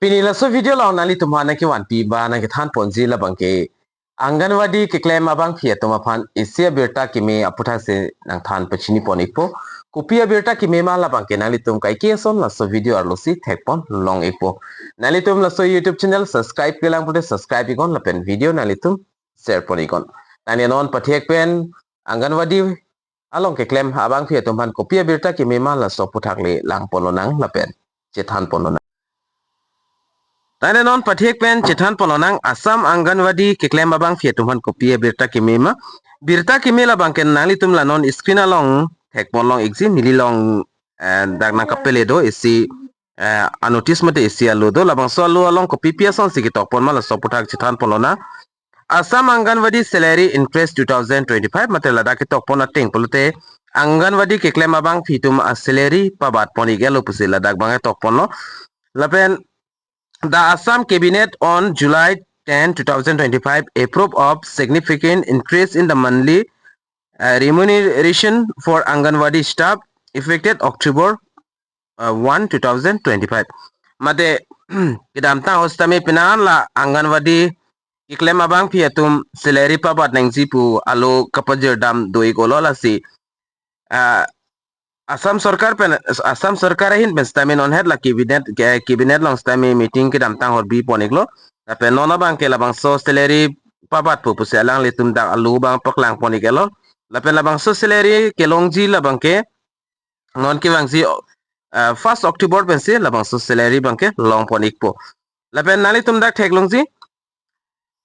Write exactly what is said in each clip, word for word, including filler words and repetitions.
Pini laso video along nanglitum aphan nangkevanpi ba nangkethan ponji labangke Anganwadi keklem abangpi atum aphan isi abirta keme aputhak si nangthan pachini pon ikpo. Kopi abirta keme ma labangke nanglitum kaike ason laso video arlo si thek pon long ikpo. Nanglitum laso YouTube channel subscribe-kelang pulote subscribe iknon lapen video nanglitum share pon iknon. Tangte non pathek pen Anganwadi along keklem abangpi atum aphan kopi abirta keme ma laso aputhak le lang pon lonang lapen chethan pon lonang. Tangte non pathek pen chethan pon lonang Assam Anganwadi keklem abangpi atum aphan kopi abirta keme ma. Birta keme labangke nanglitum la non screen along thek pon long ikji, neli along, eh, dak nangkapele do isi, eh, anotice mate isi alo do, labangso alo along kopipi ason si ketok pon ma laso aputhak chethan pon lonang. Assam Anganwadi salary increase two thousand twenty-five mate ladak ketok pon ateng pulote Anganwadi keklem abangpi atum asalary pabat pon iklo pusi ladak abang ketok ponlo. Lapen the Assam Cabinet on July ten, two thousand twenty-five approve of significant increase in the monthly, uh, remuneration for Anganwadi staff effective October, uh, one, two thousand twenty-five. Mate kedamtang ahut sitame penang la Anganwadi keklem abangpi atum salary pabat nangji pu alo kapajirdam do iklo, lasi, ah, Assam Sorkar pen, Assam Sorkar ahin pen sitame non het la cabinet, ke-, cabinet along sitame meeting kedamtang ahut bi pon iklo. Lapen non abangke labangso salary pabatpo pusi alanglitum dak alo abang paklang pon iklo. Lapen labangso salary kelongji labangke non kevangji, uh, first October pensi labangso salary abangke long pon ikpo. Lapen nanglitum dak theklongji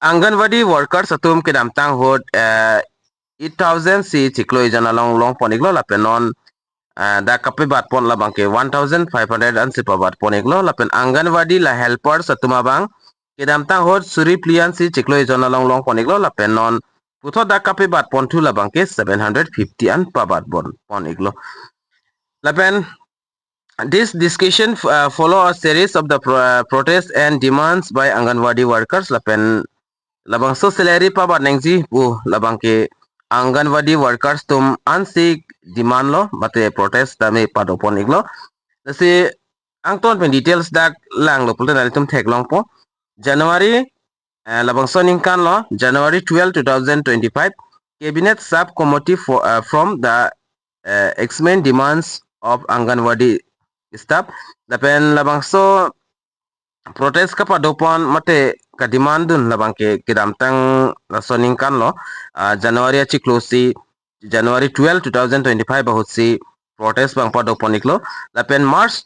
Anganwadi workers atum kedamtang ahut, eh, eight thousand si chiklo ejon along long pon iklo lapen non, eh, dak kapebat pon labangke one thousand five hundred ansi pabat pon iklo lapen Anganwadi la helpers atum abang kedamtang ahut suri phli ansi chiklo ejon along long pon iklo lapen non puthot dak kapebat ponthu labangke seven hundred fifty an pabat pon, pon iklo. Lapen this discussion, uh, follow a series of the pro-, uh, protests and demands by Anganwadi workers. Lapen labangso salary pabat nangji pu labangke Anganwadi workers atum ansi demand lo mate protest tame pado pon iklo. Lasi angton pen details dak langlo pulote nanglitum theklongpo. January, eh, labangso aningkan lo, January twelve, two thousand twenty-five, Cabinet Subcommittee for, eh, from the, eh, explain demands of Anganwadi staff. Lapen labangso protest kapado pon mate kademand dun labangke kedamtang laso aningkan lo, ah, January achiklo si, January twelve, two thousand twenty-five ahut si protest abang pado pon iklo. Lapen March,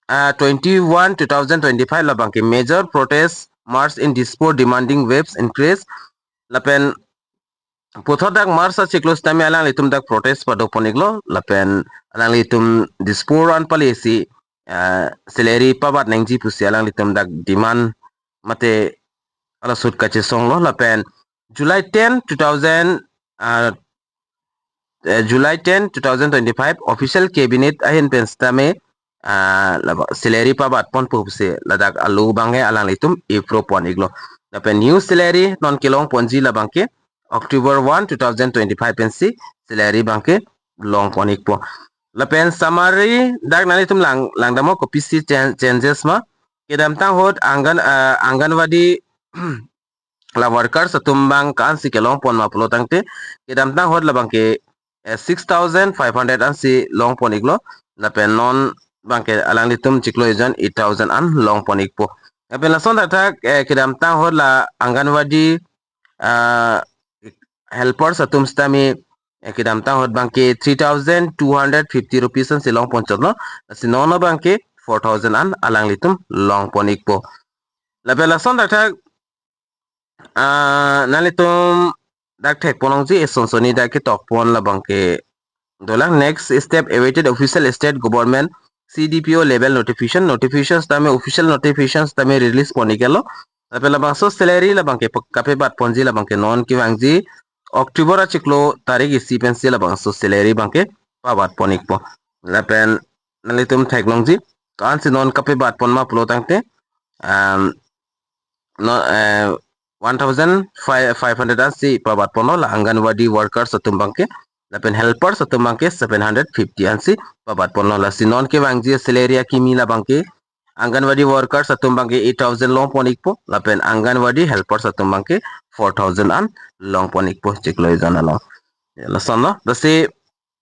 ah, twenty-one, two thousand twenty-five labangke major protest march in Dispur demanding wage increase. Lapen puthot dak March achiklo sitame alanglitum dak protest pado pon iklo. Lapen alanglitum Dispur an pali si, ah, salary pabat nangji pusi alanglitum dak demand mate alasut kachesonglo. Lapen July ten, two thousand, ah, eh, July ten, two thousand twenty-five, official cabinet ahin pen sitame, ah, laba salary pabat ponpo pusi ladak alo abangke alanglitum approve pon iklo. Lapen new salary non kelong ponji labangke October one, two thousand twenty-five pensi salary abangke long pon ikpo. Lapen summary dak nanglitum lang, langdamnon kopisi chan-, changes ma. Kedamtang ahut Angan, ah, Anganwadi la workers atum abang ko-ansi kelong pon ma pulo tangte kedamtang ahut labangke, eh, six thousand five hundred ansi long pon iklo. Lapen non abangke alanglitum chiklo ejon eight thousand an long pon ikpo. Lapen lason thakthak, eh, kedamtang ahut la Anganwadi, ah, helpers atum sitame, eh, kedamtang ahut abangke three thousand two hundred fifty rupees ansi long pon chotlo. Lasi non abangke four thousand an alanglitum long pon ikpo. Lapen lason thakthak, ah, nanglitum dak thek pon longji, eson soni dak ketok pon labangke dolang next step awaited official state government C D P O level notification, notifications tame, official notifications tame release pon iklo. Lapen labangso salary labangke pek-, kapebat ponji labangke non kevangji October achiklo tarik isi pensi labangso salary abangke pabat pon ikpo. Lapen nanglitum theklongji ko-ansi non kapebat pon ma pulo tangte, um, no, eh, one thousand five hundred ansi pabat ponlo la Anganwadi workers atum abangke. Lapen helpers atum abangke seven hundred fifty ansi pabat ponlo. Lasi non kevangji salary akimi labangke Anganwadi workers atum abangke eight thousand longpon ikpo, lapen Anganwadi helpers atum abangke four thousand an longpon ikpo chiklo ejon along. Ya, lason lo. Lasi,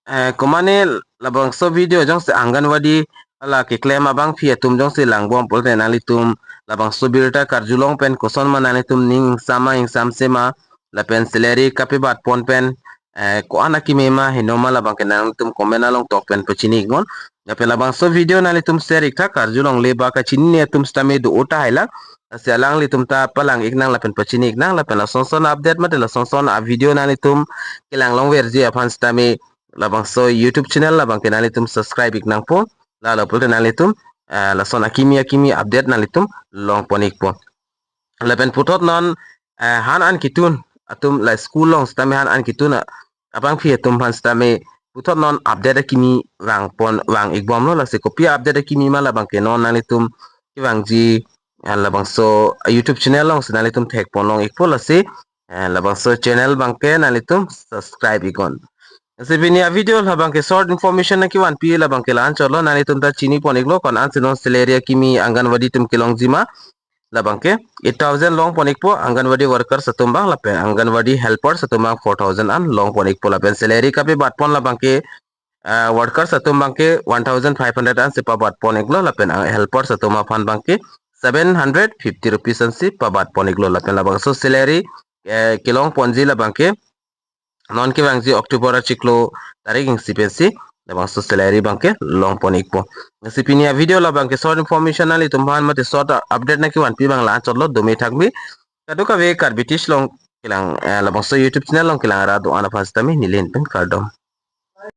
eh, komane labangso video jongsi Anganwadi hala keklem abangpi atum jongsi langbom pulote nanglitum labangso birta karjulong pen kosonma nanglitum ning ingsam ma ingsamse ma lapen salary kapebatpon pen, eh, ko-an akimi ma henoma labangke nanglitum comment along tok pen pachini iknon. Lapen labangso video nanglitum share iktha, karjulongle ba kachinine atum sitame do-o tahai lang. Lasi alanglitum ta palang iknang lapen pachini iknang, lapen lasonson update mate lasonson a-video nanglitum kelang longverji aphan sitame labangso YouTube channel labangke nanglitum subscribe iknangpo. Lalo pulote nanglitum, eh, lason akimi akimi update nanglitum longpon ikpo. Lapen puthot non, eh, han an kitun atum la school along sitame han an kitun a-, abangpi atum aphan sitame puthot non update akimi vangpon, vang ikbomlo. Lasi kopi update akimi ma labangke non nanglitum kevangji, eh, labangso, eh, YouTube channel alongsi nanglitum thekpon long ikpo. Lasi, eh, labangso channel abangke nanglitum subscribe iknon. Lasi pini a-video labangke short information nangkevanpi labangke la-anchotlo, nanglitum ta chinipon iklo ko-an ansi non salary akimi Anganwadi atum kelongji ma. Labangke eight thousand longpon ikpo Anganwadi workers atum abang, lapen Anganwadi helpers atum abang four thousand an longpon ikpo, lapen salary kapebatpon labangke, ah, workers atum abangke one thousand five hundred ansi pabatpon iklo, lapen, ah, helpers atum aphan abangke seven hundred fifty rupees ansi pabatpon iklo, lapen labangso salary, eh, kelongponji labangke non kevangji October achiklo tarik isi pensi labangso salary abangke longpon ikpo. Lasi pini a-video labangke short information nanglitum aphan mate short update nangkevanpi abang la-anchotlo, dome thakme. Kadokave Karbi Tish along kelang, eh, labangso YouTube channel along kelang ra do-an aphan sitame neli ahin pen kardom.